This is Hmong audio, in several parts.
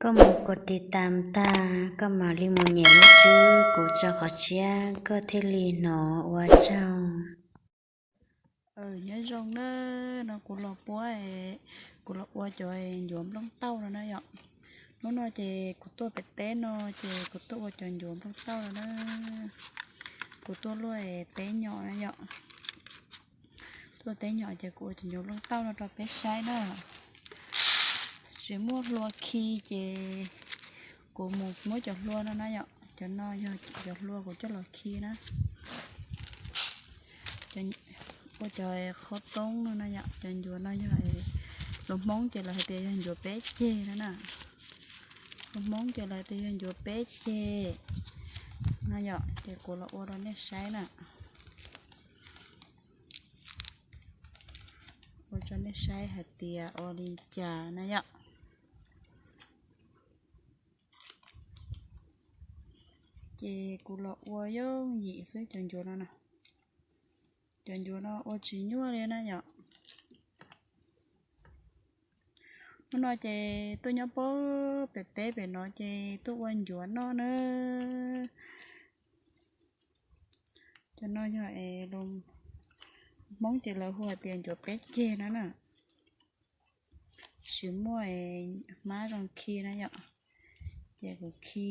Koj mus kos tiv tam tag, koj mam li mus nyem lub tswb kuv tso qhov tshiab koj thiaj li hnov ua tsaug. Nyob zoo na, no kuv los puab, kuv los ua cov ncuav nplooj tauj no na yom. Hnub no ces kuv tuaj pem teb no ces kuv tuaj ua cov ncuav nplooj tauj no na. Kuv tuaj luaj teb nyom na yom. Tuaj teb nyom ces kuv ua cov ncuav nplooj tauj no rau peb saib na. Tsis muaj hlua khi ces kuv mus muab cov hlua no na yom. Cov no yog cov hlua kuv coj los khi na. Ua cov qhob toob no na yom. Cov ncuav no yog, lus Hmoob ces lawv hais tias yog ncuav peb ceg no na. Lus Hmoob ces lawv tias yog ncuav peb ceg no yom. Ces kuv los ua rau nej saib na. Ua rau nej saib hais tias ua li cas na yom. Ces kuv los ua yooj yim xwb cov ncuav no na. Cov ncuav no ua tsis nyuaj li na yom. Hnub no ces tuaj nyob pem teb pem no ces tuaj ua ncuav noj na. Cov no yog es lus Hmoob ces lawv hu hais tias ncuav peb ceg no na. Tsis muaj hmab zoo khi na yom. Ces kuv khi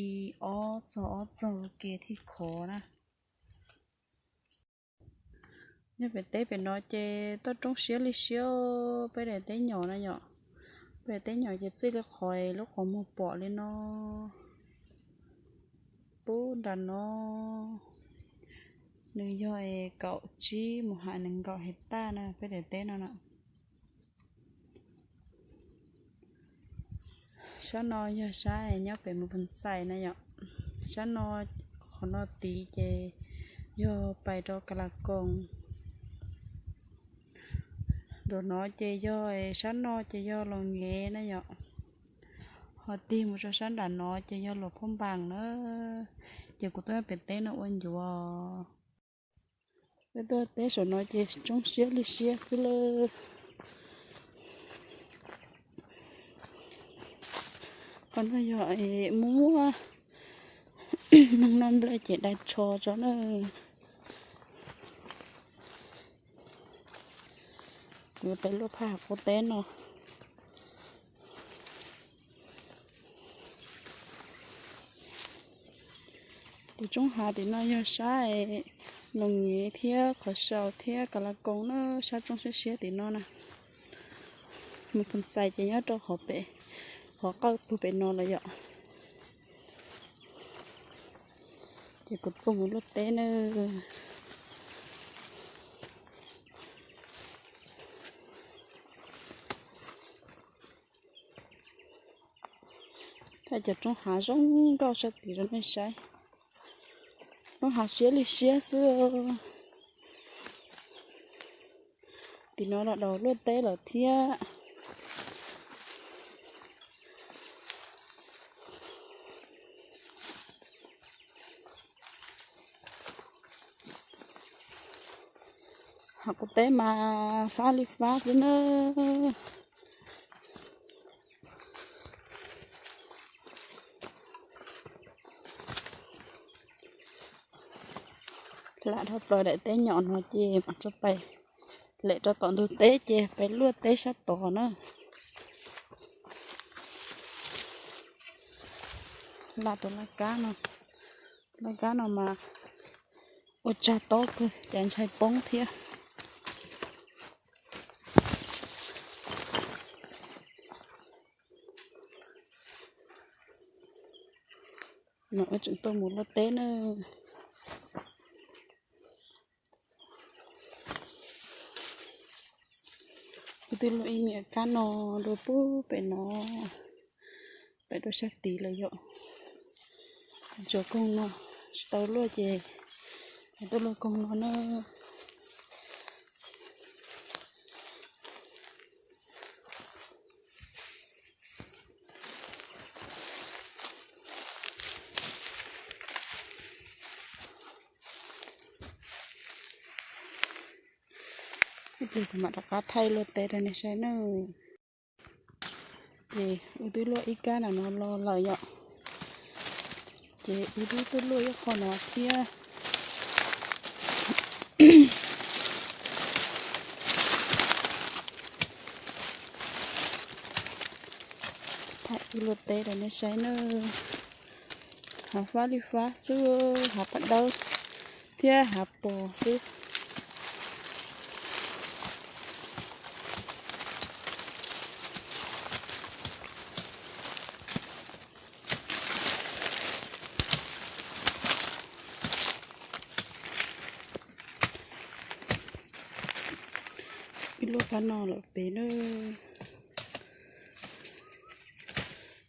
ob txog ob txog ke thiaj khov na. Nyob pem teb pem no ces toj roob siab li siab, peb daim teb nyom na yom. Peb daim teb nyom ces txij li qhov lub qhov muag pom li no pub nram no, nws yog es kaum tsib mus hais nees nkaum hais taj na peb daim teb no na. Sab no yog sab nyob pem mus Phoos Xais na yom. Sab no, qhov no tid ces yog pais rau Kas Las Koos. Nram no ces yog, sab no ces yog Loos Ngev na yom. Ho tig mus rau sab nram no ces yog Luas Phoj Npaas na. Ces kuv tuaj pem teb no ua ncuav. Peb tuaj teb saum no ces roob siab li siab xwb lawm. Qhov no yog muab noog noj nplej ces dai tsho tso na. Kuv yuav pem luaj phaj hav qub teb no. Tus roob hav tim no yog sab Loos Ngev thiab Qhov Sau thiab Kas Las Koos na, sab roob siab siab tim no na. Mus Phoos Xais ces nyob rau qhov pem, qhov qawj puag pem no lawm yom. Ces kuv tuaj mus luaj teb na. Thaj cov roob hav zoo nkauj sab tid rau nej saib. Roob hav siab li siab xwb. Tim no los daus luaj teb lawm thiab. Hav qub teb mas fab li fab xwb na. Lam dhau plaws daim teb nyom no ces mam rau pais lem rau tom ntug teb ces pais luaj teb sab tod na. Lam tus laj kab no, laj kab no mas ua tsag tob kawg ces ntshai poob thiab. No wb tseem tuaj mus luaj teb na. Wb twb luaj ib me kab no rau pub pem no, pem rau sab tid lawm yom. Tsuas koog no tsis tau luaj ces tuaj luaj koog no na. Ib pliag kuv mam rov qab thaij luaj teb rau nej saib nawb. Ces wb twb luaj ib kab nram no los lawm yom. Ces wb twb tuaj luaj ib qho no thiab. Thaij wb luaj teb rau nej saib nawb. Hav fab li fab xwb, hav pas dawb thiab hav pos xwb. Wb luaj qab no lawm pem na.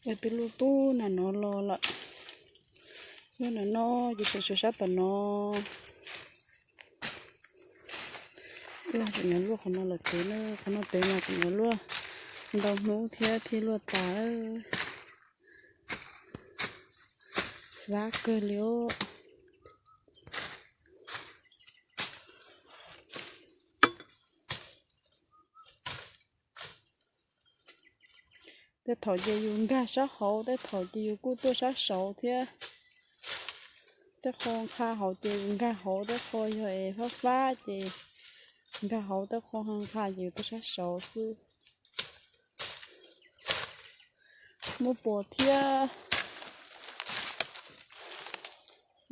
Wb twb luaj pub nram no los lawm. Luaj nram no ces tseem tshuav sab tom no. Wb tseem yuav luaj qhov no lawm pem na, qhov no pem mas tseem yuav luaj ntau hnub thiab thiaj luaj tas. Fab kawg li os. Tej thaum ces yus nkag sab hauv, tej thaum ces yus kuj tuaj sab saud thiab. Tej qho nqha hauv ces yus nkag hauv, tej qho yog es fab fab ces nkag hauv, tej qho nqha ces yus tuaj sab saud xwb. Muaj pos thiab,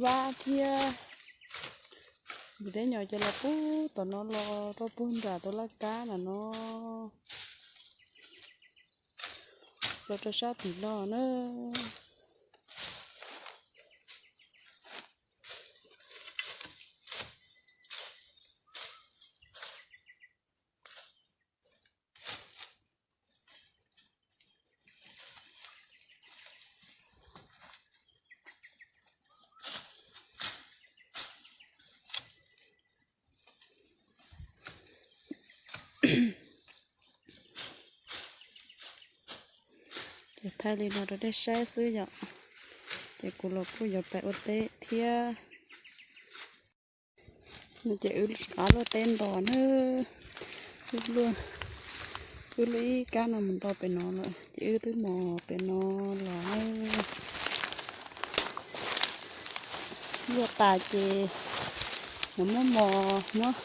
fab thiab. Kuv teb nyom ces los pub tom no los rau pug nram tus laj kab nram no, los rau sab tim no na. Ces thaij li no rau nej saib xwb yom. Ces kuv los kuj yuav pais ua teb thiab. No ces wb rov qab luaj teb nto na. Wb luaj ib kab no mus nto pem no lawm ces wb twb mus pem no los na. Luaj tas ces yuav muab mos muab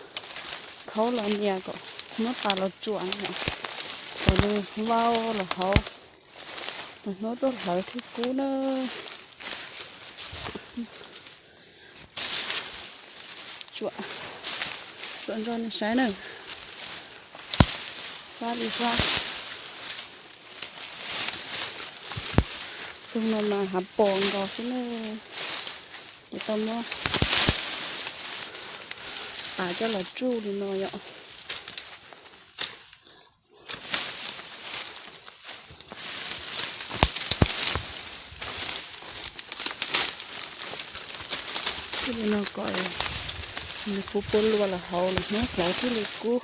khaub los nias kom muab tas los tsuam, kom nws vau los hauv, los hnub tuaj hlawv thiaj kub na. Tsuam, tsuam nrog nej saib na. Fab li fab. Tus no mas hav pos nkaus xwb na. Ces tau muab tas coj los tsuj li no yom. Tsuj li no kom nws puv puv luaj los hauv, nws hnub hlawv thiaj li kub.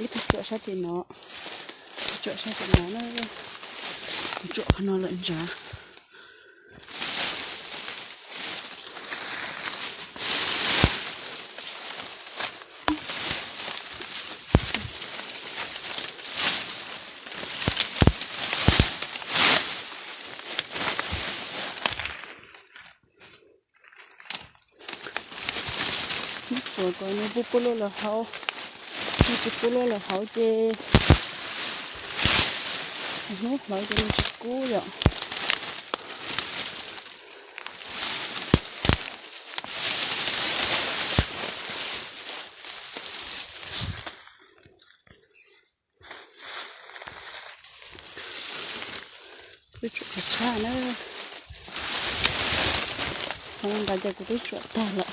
Ib tug tsuam sab tim no, tsuam sab tim no na, tsuam qhov no lawm ntsav. Muab tsuam kom nws puv puv luaj los hauv, nws tsis puv luaj los hauv ces hnub hlawv ces nws tsis kub yom. Twb tsuam tag tshaj na. Qhov no ntawd ces kuv twb tsuam tag lawm.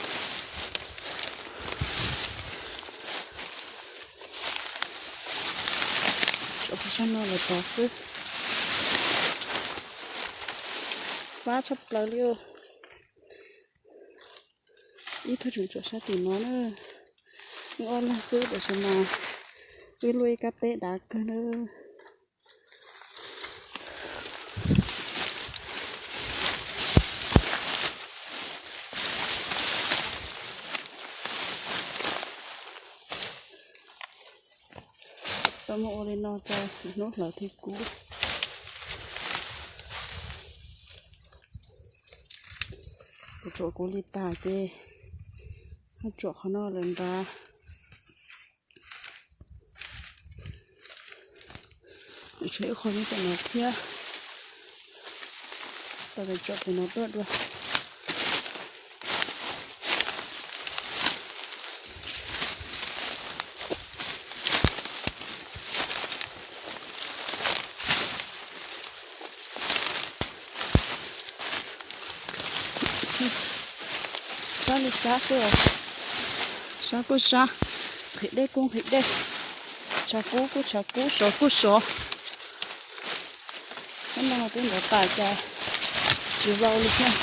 Tsuam pub sab no los tod xwb. Fab tshaj plaws li os. Ib tug tseem tsuam sab tim no na. Wb ob leeg xwb tiam sis mas wb luaj ib kab teb dav kawg na. Muab ua li no rau hnub hlawv thiaj kub. Kuv tsuam kuv li tas ces muab tsuam qhov no lawm ntag. Tshuav ib qho nyob tom no thiab, tau tsuam tus no tuaj dua. Sab li sab xwb, sab kuj sab, nqhis dej kuj nqhis dej, tshav kub kuj tshav kub, sov kuj sov. Hnub no twb nrov tas cas tsis vau li thiab.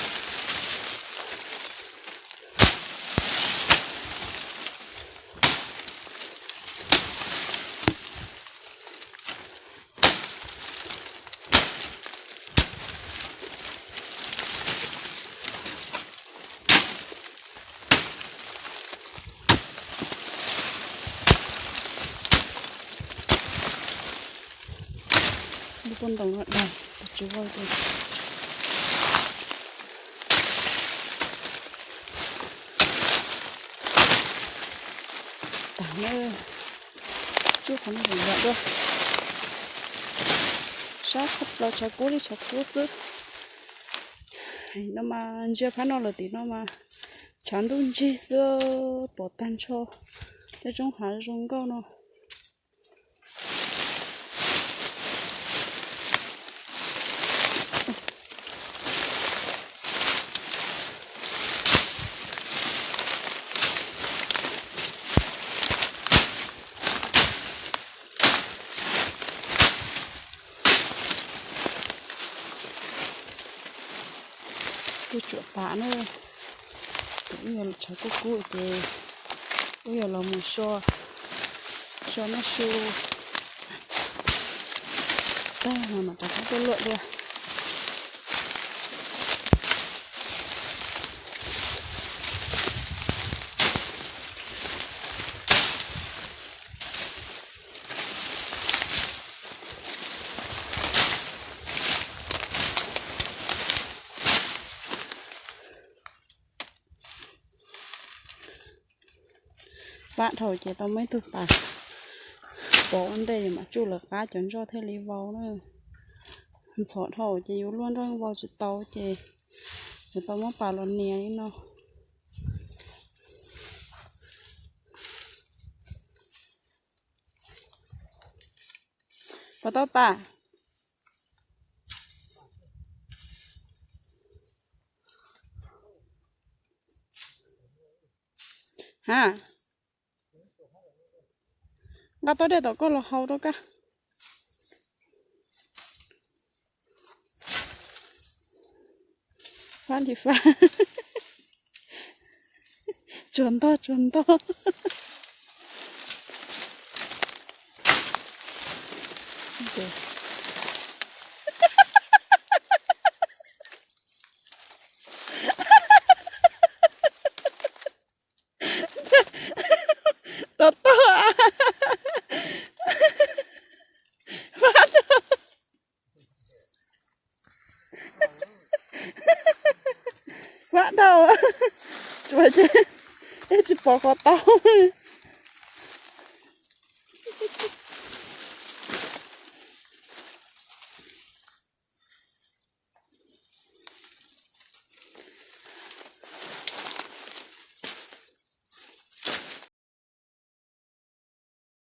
Lub pob ntoos no dag, tsis vau ces tag na. Tsuj qhov no lawm dua. Sab tshaj plaws, tshav kub li tshav kub xwb. No mas ntsia phab no lawm tim no mas tshav ntuj ntsig xwb, pom tag nrho tej roob hav zoo nkauj no. Kuj tsuam tas na, tus wb yog tshav kub kub ces wb yog los mus so, so noj su tag no mam rov qab tuaj luaj dua. Pab dhau ces tau muaj ib tug pas pov ua ntej, yus mam tsuj lawv qab cov ntsoj thiaj li vau na. Ntxhov dhau ces yus luaj nroj vau tsis tau ces yuav tau muab pas los nias li no. Puas tau tas? Ha, nqa tau dej tom koj los hau rau koj. Fab li fab. Tsuag ntog tsuag ntog. Rov tog. Fab tog. Fab dhau. Tsuas ces, es tsis pom qhov tau.